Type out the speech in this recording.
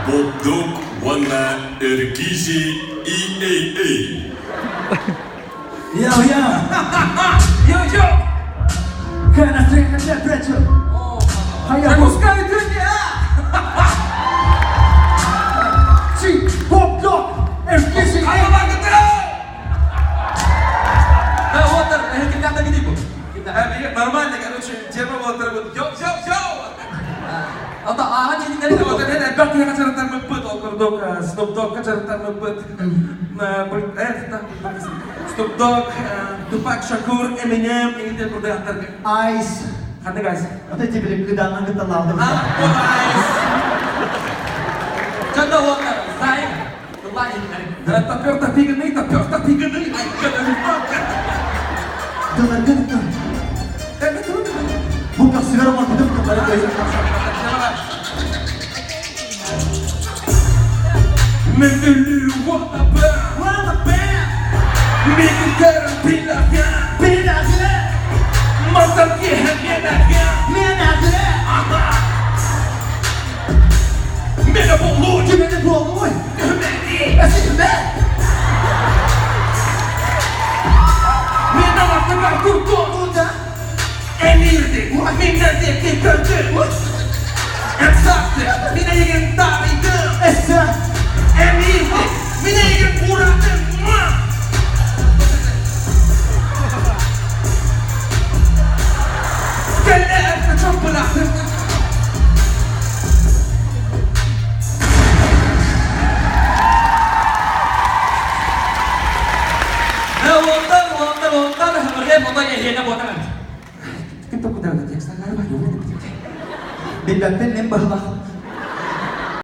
Бобдук уонна Эргизи EAA. Yo-yo! Yo-yo! Запускай Нормально, короче, тема была йоу-йоу-йоу! Ото ааһан иһиннэри Вот это элбэх киһи хачарыттармыппыт, ол курдук Snoop Dogg хачарыттармыппыт, Snoop Dogg, Tupac Shakur, Eminem, иҥитэ курдук Ice. Ханнык Ice? Вот эти били кыдааннан кытталаабытым. А, вот Ice. Чанда уонна Займ тыллаан иһиннэри. Тапер тапиганы, тапер тапиганы, Тылларгын Бу көхсүгэр оҥорбутум тыллары көйүн. Мен Уонтан, уонтан, уонтан, рэп отой эһиэнэ буотан. Билбэппин мен быһылах.